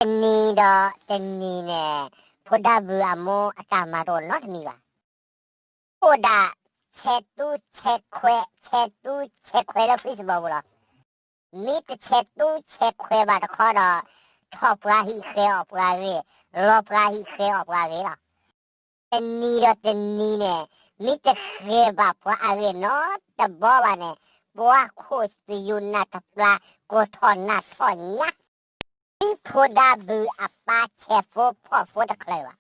တနံၤဒီးတနံၤန့ၣ် ဖိဒၣ်ဘုးအမိၢ်အတၢ်မၤတအိၣ်နီတမံၤဘၣ်. အိၣ်ဒၣ်ဆဲးတူဆဲးခွဲး ဆဲးတူဆဲးခွဲးလၢ Facebook ပူၤလီၤ. မ့ၢ်တဆဲးတူဆဲးခွဲးဘၣ်တခီဒီး ထီၣ်ပှၤဟံၣ်ဃဲၤအီၣ်ပှၤဂ့ၤ, လီၤပှၤဟံၣ်ဃဲၤအီၣ်ပှၤဂ့ၤလီၤ. တနံၤဒီးတနံၤန့ၣ် မ့ၢ်တဃဲၤဘၣ်ပှၤအဂ့ၢ်နီတဘီဘၣ်န့ၣ် ပှၤခိၣ်သယုၢ်နၢ်တပျၢ် ကိၢ်ထီၣ်နၢ်ထီၣ်ညါ မ့ၢ်ဖိဒၣ်ဘုးအပၢ်ဆဲးဖိဖီၣ်ဖိတချုးဘၣ်.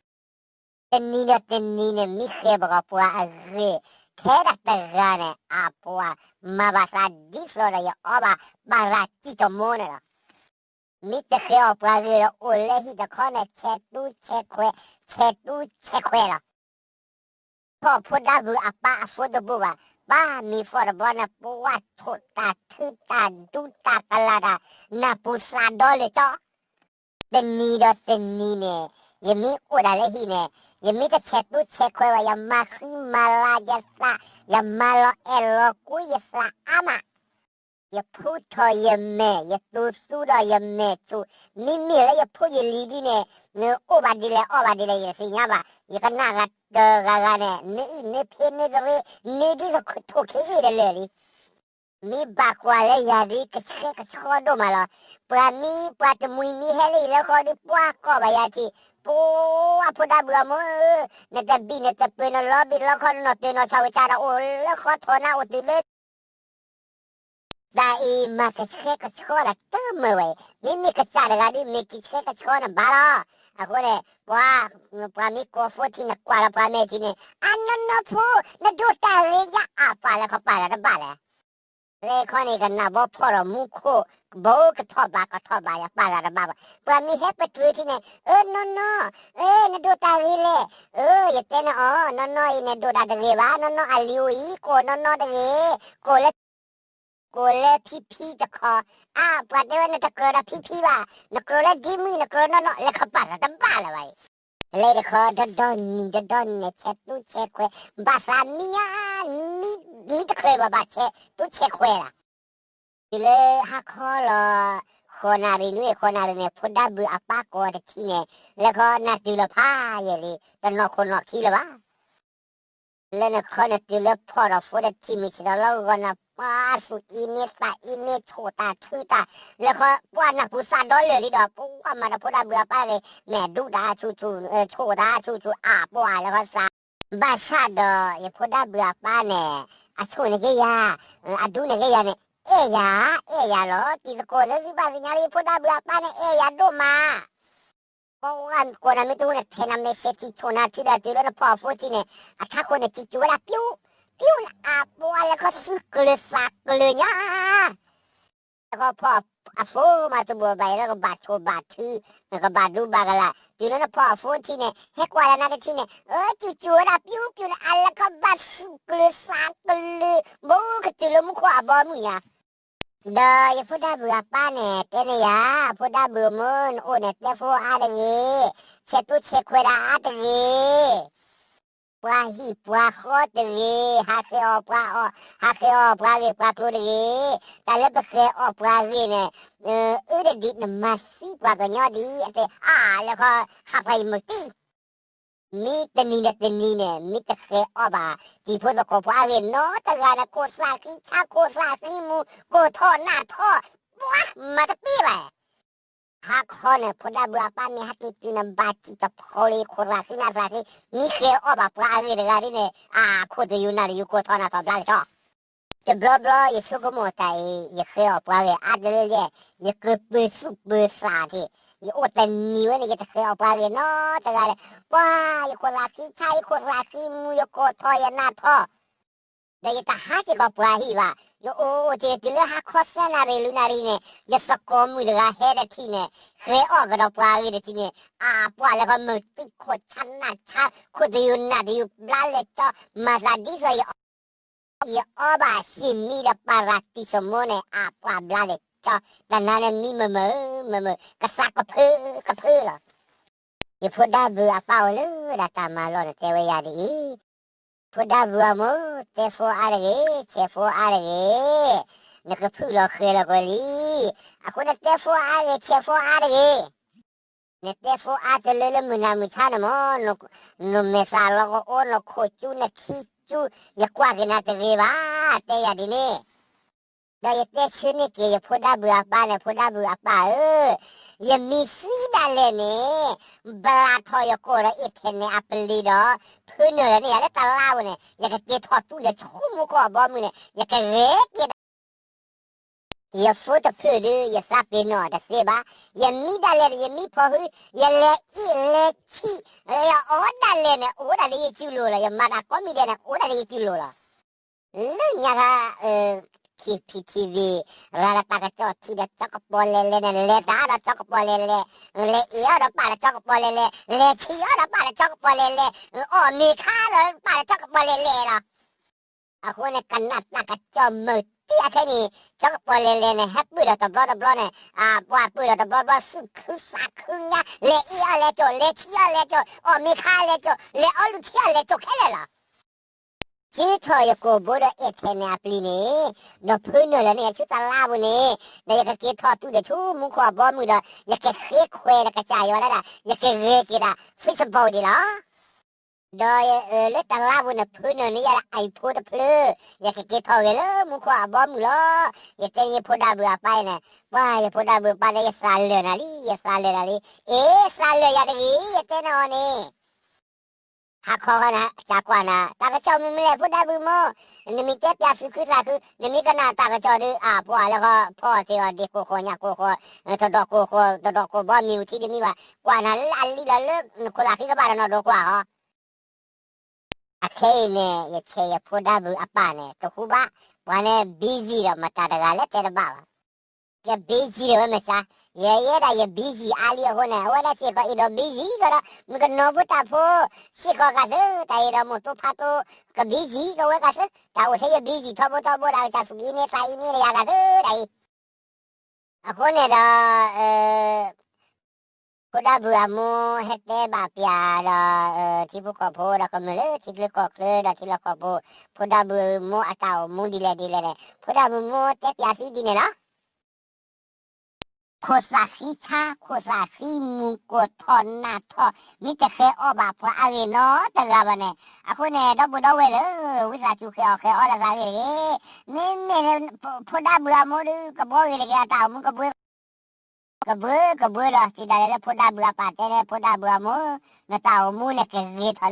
တနံၤဒီးတနံၤန့ၣ် မ့ၢ်ဃဲၤဘၣ်ပှၤအဂ့ၢ် ထဲဒၣ်တဂၤန့ၣ် အပှၤမၤဘၣ်သးဒ်သိးဒီးယအီဘၣ် ပၤရၤတံၢ်တမိၢ်န့ၣ်လီၤ. မ့ၢ်တဃဲၤအီၣ်ပှၤဂ့ၤဒီး အိၣ်လၢဟံၣ်တခီန့ၣ် ဆဲးတူဆဲးခွဲး ဆဲးတူဆဲးခွဲးလီၤ. ဖီၣ်ဖိဒၣ်ဘုးအပၢ်အ Facebook ဘၣ်, ပၢ်မံၤဖီၣ်တဘျီန့ၣ် ပှၤထိၣ်တၢ်ထုတၢ်ဒူတၢ်ကလာ်တၢ် နၢ်ပူၤသးဒီလၢာ်ကၠီ တနံၤဒီးတနံၤန့ၣ် ယမ့ၢ်အိၣ်ဒၣ်လၢဟံၣ်န့ၣ် ယမ့ၢ်တဆဲးတူဆဲးခွဲးဘၣ် ယမၤဃံမၤလၤယသး, ယမၤလီၤအဲၣ်လီၤကွံယသးအါမး, ယဖူထီၣ်ယမဲာ် ယတူၤသူဒီးယမဲာ်ဆူၣ်, မ့မ့ၢ်လၢယဖိယလံၤဒ်န့ၣ် အိၣ်ဘၣ်ဒ်လဲၣ်အီၣ်ဘၣ်ဒ်လဲၣ် ယတသ့ၣ်ညါဘၣ်. ယကနၣ်ဂၤတဂၤဂၤန့ၣ် နအုၣ်နဖ့နသရ့ နဒ်သိးထိၣ်ခ့အ့ၣ်တလၢာ်လံ မ့ၢ်ဘၣ်ကွၢ်လၢယၤဒ်ကဆှဲကဆှီဒိၣ်မးလီၤ. ပှၤမံၤပှၤတမှံၤမံၤဟဲလၢယလၢဃီဒီး ပှၤကိးဘၣ်ယၤထံၣ်, ပှၤဖိဒၣ်ဘုးအမိၢ်ဧၢ, နတဘံၣ်နတပၢၢ် နလီၤဘံၣ်လီၤခီ နနီၢ်တၢၤနီၢ်ဆၣ်ဝံၤစးဒီး အိၣ်လၢဃီထီၣ်နၢ်အိၣ်တုၤလၢ တၢ်အံၤမၤကဆှဲကဆှီဒီးတမုာ်ဝဲအံၤ, မ့မ့ၢ်ကစၢ်တဂၤဒ်မ့ၢ်ကဆှဲကဆှီန့ၣ်ဘၣ်လီၤ. အဃိန့ၣ် ပှၤ ပှၤမ့ၢ်ကိးဖိထံန့ၣ် ကွၢ်လီၤပှၤမဲာ်ထံန့ၣ် အနီၢ်နီၢ်ဖိ နဒိၣ်တၢ်ဂ့ၤယါအပၢ်လၢခီပာ်လၢတဘၣ်လဲၣ် လၢခီန့ၣ် ကနၣ်ဘီဖီၣ်ဒီးမူခိၣ် ဘိကထီၣ်ဘးကထီၣ်ဘးယၤပာ်လၢတဘၣ်ဘၣ်. ပှၤမ့ၢ်ဟဲပတြၢၤထံန့ၣ် အၢ နီၢ်နီၢ်, အၢ နဒိၣ်တၢ်ဂ့ၤလဲၣ်, အၢ ယတဲနၤအီၤ နီၢ်နီၢ်အံၤန့ၣ် ဒိၣ်တၢ်တဂ့ၤဘၣ်, နီၢ်နီၢ်အလံၤအိၣ်အံၤ ကိးနီၢ်နီၢ်တဂ့ၤ, ကိးလၢ ကိးလၢဖံဖံတခီ, အါ ပှၤတဲဝဲနတကြၢးဒီးဖံဖံဘၣ်, နကြၢးလၢဒ်မုၣ် နကြၢးနီၢ်နီၢ် လၢခီပာ်လၢတဘၣ်လၢၤဘၣ်အံၤ လၢတခီ တဒီနံၤတဒီနံၤန့ၣ် ဆဲးတူဆဲးခွဲး ဘၣ်သးမံညါ, မံတချုးဘၣ်ဘၣ်ဆဲးတူဆဲးခွဲးလၢ်. တုၤလၢဟါခီလီၤ ဃိးနၣ်ရံၣ်နွံ ဃိးနၣ်ရံၣ်န့ၣ် ဖိဒၣ်ဘုးအပၢ်ကိးတထံၣ်န့ၣ် လၢခီနၢ်တုၤလီၤဖးယံာ်လံ တနီၢ်ခိၣ်နီၢ်ခံလၢၤဘၣ် လၢနခီနတုၤလၢဖီၣ်ဒီးဖိတထံၣ်မုၢ်ဆ့ၣ်ဒီးလီၤဂီၤန့ၣ် ပှၤသူၣ်အံၤန့ၢ်သးအံၤန့ၢ် ဆိၣ်တၢ်ထုတၢ် လၢခီပှၤနၢ်ပူၤသးဒီလၢာ်လံဒီး ပှၤမၤဒီးဖိဒၣ်ဘုးအပၢ်ဂ့ၤ မဲာ်ဒူတၢ်ဆူၣ်ဆူၣ် ဆိၣ်တၢ်ဆူၣ်ဆူၣ် အါပှၤလၢခီသး ဘၣ်ဆၣ်ဒီးယဖိဒၣ်ဘုးအပၢ်န့ၣ် အဆိၣ်န့ၢ်က့ၤယၤ အဒူန့ၢ်က့ၤယၤန့ၣ် အဲၣ်ယၤ အဲၣ်ယၤလီၤ. တံၤသကိးလၢသုဘၣ်သ့ၣ်ညါလၢယဖိဒၣ်ဘုးအပၢ်န့ၣ် အဲၣ်ယၤဒိၣ်မး ပှၤကိးနၤမ့ၢ်တဟူန့ၣ် ထဲနၤမ့ၢ်စဲးထံဆိၣ်နၤထံဒီးတုၤလၢနဖီၣ်အဖိထံန့ၣ် အထးခိၣ်န့ၣ် စံၣ်စူၤဝဲဒၣ်ပျူၤ ပျူၤလၢအပှၤလၢခီ သူၣ်ကျၢၤသးကျၢၤညါ လၢခီဖီၣ်အဖိမးတဘူၣ်ဘၣ်အံၤလၢကဘၣ်ဆိၣ်ဘၣ်ထု နကဘၣ်ဒူဘၣ်ကလာ် တုၤလၢနဖီၣ်အဖိထံန့ၣ် ဟဲကွၢ်လၢနၤတထံန့ၣ် အၢ စံၣ်စူၤဝဲဒၣ်ပျူၤပျူၤန့ၣ် အလၢခီဘၣ်သူၣ်ကျၢၤသးကျၢၤ ဘူးကတုၤလၢမူခိၣ်အဘီအမုၢ်ညါ ဒီးယဖိဒၣ်ဘုးအပၢ်န့ၣ် တဲန့ၢ်ယၤ, ဖိဒၣ်ဘုးမိၢ် နအိၣ်န့ၣ် တဲဖိအါတဂ့ၤ, ဆဲးတူဆဲးခွဲးဒၣ်အါတဂ့ၤ, ပှၤဟံၣ်ပှၤဃီတဂ့ၤ, ဟးဃ့အီၣ်ပှၤအီၣ်, ဟးဃ့အီၣ်ပှၤဂ့ၤပှၤကျိၤတဂ့ၤ, တၢ်လၢပဃ့အီၣ်ပှၤဂ့ၤန့ၣ် အၢတဒံးနမၤသံပှၤကညီဒ်အသ့ၣ်အါလၢခီ ဟးပှၤယမုၢ်တံၢ် မ့ၢ်တနံၤဒီးတနံၤန့ၣ် မ့ၢ်တဃဲၤအီၣ်ဘၣ် တံၤဖိသကိးဖိအဂ့ၢ်နီတဂၤန့ၣ် ခိၣ်သးဃံဆါ ခိၣ်သးဃံမူ ကိၢ်ထီၣ်နးထီၣ် ပှၤမၤတပ့ၢ်ဘၣ်. ဟါခီန့ၣ် ဖိဒၣ်ဘုးအပၢ်မ့ၢ်ဟဲတုၤတုၤန့ၣ် ဘၣ်စံၣ်တဖီလံ ခိၣ်သးဃံနးသးဃံ မ့ၢ်ဃဲၤအီၣ်ဘၣ်ပှၤအဂ့ၢ်တဂၤဒ်န့ၣ် အခိၣ်သယုၢ်နၢ်တယုၢ် ကိၢ်ထီၣ်နးထီၣ်ဘျါလၢာ်ကၠီ တဘျီဘျီ ယဆိကမိၣ်တၢ်အံၤ ယဃဲၤအီၣ်ပှၤဂ့ၤအါတလၢလၢ်, ယကပၢၤသူၣ်ပၢၤသးထံး, ယအိၣ်တနံၤဝဲန့ၣ် ယတဃဲၤအီၣ်ပှၤဂ့ၤနီတဂၤဒီး, ပှၤ ယခိၣ်သးဃံဆါ ယခိၣ်သးဃံမူ ယကိၢ်ထီၣ်ယနးထီၣ်, ဒီးယတဟးစ့ၢ်ကီးပှၤဟံၣ်ဘၣ်, ယအိၣ်အိၣ်တ့ၢ်တုၤလၢဟါခီသၢနၣ်ရံၣ်လွံၢ်နၣ်ရံၣ်န့ၣ် ယသကိးမုၣ်တဂၤဟဲတထံၣ်န့ၣ် ဃဲၤအီၣ်ကဒီးပှၤဂ့ၤတထံၣ်န့ၣ် အပှၤလၢခီမုၢ်သံခိၣ်ဆါနးဆါ ခိၣ်သယုၢ်နၢ်သယုၢ်ဘျါလၢာ်ကၠီ မၤသးဒ်သိးယ ယအီဘၣ်စံၣ်မံဒီးပၤရၤတံၢ်စမိန့ၣ် အပှၤဘျါလၢာ်ကၠီ, တၢ်နါန့ၣ်မံမုာ်မုာ်မုာ်မုာ် ကသးကဖၢကဖၢလီၤ. ယဖိဒၣ်ဘုးအပၢ်အိၣ်လၢဒၣ်တၢ်မၤလီၢ်န့ၣ် တဲဝဲယၤဒ်အံၤ, ဖိဒၣ်ဘုးအမိၢ် တဲဖိအါတဂ့ၤ, ဆဲးဖိအါတဂ့ၤ, နကဖုၣ်လီၤဃဲၤလီၤကွံာ်လံ, အဃိန့ၣ်တဲဖိအါတဂ့ၤ, ဆဲးဖိအါတဂ့ၤ. နတဲဖိအါတလၢလၢမုၢ်နၤမုၢ်ဆါန့ၣ်မ့ၢ်, နမဲာ်သၣ်လီၤကအိ နခိၣ်ကၠူနခံကၠူ, ယကွၢ်က့ၤနၤတဂ့ၤဘၣ်, တဲယၤဒ်န့ၣ်. ဒီးယတဲဆၢန့ၢ်က့ၤယဖိဒၣ်ဘုၣ်အပၢ်န့ၣ်, ဖိဒၣ်ဘုၣ်အပၢ်ဧၢ, ယမံသံဒၣ်လဲာ်န့ၣ် ဘျးထီၣ်ယကိာ်ဒီး internet အပျံၤဒီး ဖၢနုာ်လီၤန့ၢ်ယၤလၢတလါပူၤန့ၣ်, ယကက့ၤထီၣ်သူဒီးဆူမူခိၣ်အဘီအမုၢ်န့ၣ် ယကဂဲၤက့ၤဒီး ယဖိတဖျၢၣ်ဒီး ယသးပ့ၤနီၣ်တသ့ဘၣ်. ယမံဒၣ်လဲာ်န့ၣ် ယမံဖီၣ်ဟု, ယလဲၤအ့ၣ်လဲၤဆံး, ယအီၣ်ဒၣ်လဲာ်န့ၣ် အိၣ်ဒၣ်လၢယစုလိၤလီၤ. ယမၤတၢ်ကိးမံၤဒဲးန့ၣ် အိၣ်ဒၣ်လၢယစုလိၤလီၤ. လၢညါခါ ခံၣ်ဖံးထံၣ်ဝံၤ ရၤလီၤတၢ်ကစီၣ်ထံးဒီး ကၠီကပီၤလဲၤလဲၤန့ၣ် လဲၤတၢ်အီၣ်ဒီး ကၠီကပီၤလဲၤလဲၤ, လဲၤအ့ၣ်အီၣ်ဒီးပာ်ဒီး ကၠီကပီၤလဲၤလဲၤ, လဲၤဆံးအီၣ်ဒီးပာ်ဒီး ကၠီကပီၤလဲၤလဲၤ, အီၣ်မ့ၤခါဒီးပာ်ဒီး ကၠီကပီၤလဲၤလဲၤလီၤ. အဃိန့ၣ် ကနၣ်တၢ်ကစီၣ်မုာ်တံၢ်အခဲအံၤန့ၣ်, ကၠီကပီၤလဲၤလဲၤန့ၣ် ဟဲပၢၢ်ဒီးတဘျီတဘျီန့ၣ်, ပှၤပၢၢ်ဒီးတဘျီဘျီ သူၣ်ခုသးခုညါ, လဲၤအ့ၣ်အီၣ်လဲၤကၠိာ်, လဲၤဆံးအီၣ်လဲၤကၠိာ်, အီၣ်မ့ၤခါလဲၤကၠိာ်, လဲၤအီၣ်လုၢ်ထံအီၣ်လဲၤကၠိာ်ခဲလၢာ်လီၤ. က့ၤထီၣ်ယကိာ်ဘိဒီး internet အပျံၤန့ၣ်, ဒီးဖၢနုာ်လီၤန့ၢ်ယၤဆူတလါပူၤန့ၣ်, ဒီးယကက့ၤထီၣ်သူဒီးဆူမူခိၣ်အဘီအမုၢ်ဒီး ယကဃ့ခွဲးဒီးကစၢ်ယွၤဒၣ်, ယကဂဲၤက့ၤတၢ် Facebook ဒံးလီၤ. ဒီးလၢတလါပူၤန့ၣ် ဖၢနုာ်န့ၢ်ယၤလၢ iPhone တဖျၢၣ်, ယကက့ၤထီၣ်ဂဲၤလၢမူခိၣ်အဘီအမုၢ်လီၤ. ယတဲန့ၢ်ယဖိဒၣ်ဘုၣ်အပၢ်အံၤန့ၣ်, ပှၤယဖိဒၣ်ဘုၣ်ပၢ်ဒီး ယသးလၢာ်နၤလံ, ယသးလၢာ်နၤလံ, အ့ သးလၢာ်ယၤတဂ့ၤ, ယတဲနၤအီၤန့ၣ် ဟါခီဃီနၤ ကကွၢ်နၤ တၢ်ကစီၣ်မနုၤမနုၤလဲၣ် ဖိဒၣ်ဘုၣ်မိၢ်, နမ့ၢ်တဲပၠးသူၣ်ခုသးခု, နမ့ၢ်ကနၣ်တၢ်ကစီၣ်ဒီး အပှၤလၢဃီ ဖီအီၣ်တ့ၢ်အီၣ်ဒ့ၣ်ကိၢ်ဃီညၣ်ကိၢ်ဃီ, တဒီးကိၢ်ဃီ, တဒီးကိၢ်ဘီမ့ၢ်ဝံၤထံတမံၤဘၣ်, ကွၢ်နၤလၢအလံလီၤလၢနခိၣ်သးခံကဘၣ်ဒီးနီၢ်ဒိကွၢ်ဟီ အခဲအံၤန့ၣ် ယဆဲးယဖိဒၣ်ဘုၣ်အပၢ်န့ၣ် တဟူဘၣ်, ပှၤန့ၣ် busy ဒီးမတၤတဂၤလၢတဲတဘၣ်ဘၣ်. က busy ဒီးဝဲမ့ၢ်စါ, ယဲယဲဒၣ်ယ busy အါလံအဃိန့ၣ် အဝဲဒၣ်စ့ၢ်ကီးအံၤဒီး busy ကဒီး မုၣ်ကနီၤဖိတၢ်ဖိ, စ့ၢ်ကီးကသ့ တၢ်အံၤဒီးမိၢ်တိဖါတိ, က busy ကဝဲကသ့, တၢ်အိၣ်ထဲယ busy ထီဘိထီဘိဒီး ကစၢ်သူၣ်ကံန့ၢ်သးအံၤန့ၢ်တယၤကသ့တၢ်အံၤ အဃိန့ၣ်ဒီး ဖိဒၣ်ဘုၣ်အမိၢ်ဟဲတဲဘၣ်ပၠးဒီး ထံဖိကီၢ်ဖိဒီးကမျၢၢ်လၢထံချၢကီၢ်ချၢဒီးထံလီၢ်ကီၢ်ပူၤ, ဖိဒၣ်ဘုၣ်မိၢ်အတၢ်အိၣ်မူဒ်လဲၣ်ဒ်လဲၣ်န့ၣ် ဖိဒၣ်ဘုၣ်မိၢ်တဲပၠးသုဒ်န့ၣ်လီၤ. ခိၣ်သးဃံဆါ ခိၣ်သးဃံမူၤကိၢ်ထီၣ်နးထီၣ် မ့ၢ်တဃဲၤအီၣ်ဘၣ်ပှၤအဂ့ၢ်နီတဂၤဘၣ်န့ၣ် အဃိန့ၣ် ဒီပုၢ်ဒီဝဲၢ်လၢ ဝံသးစူၤဃဲၤအီၣ်ဃဲၤအီတဂၤဂ့ၤတဂ့ၤ, မ့မ့ၢ် ဖိဒၣ်ဘုၣ်အမိၢ်ဒီး ကဘှီဂ့ၤတဂ့ၤ အတၢ်အိၣ်မူကဘှီ ကဘှီကဘှီဒီး စံးဒၣ်လဲာ်လၢဖိဒၣ်ဘုၣ်အပၢ်တဲန့ၣ် ဖိဒၣ်ဘုၣ်အမိၢ်, နတၢ်အိၣ်မူန့ၣ်ကဂ့ၤထီၣ်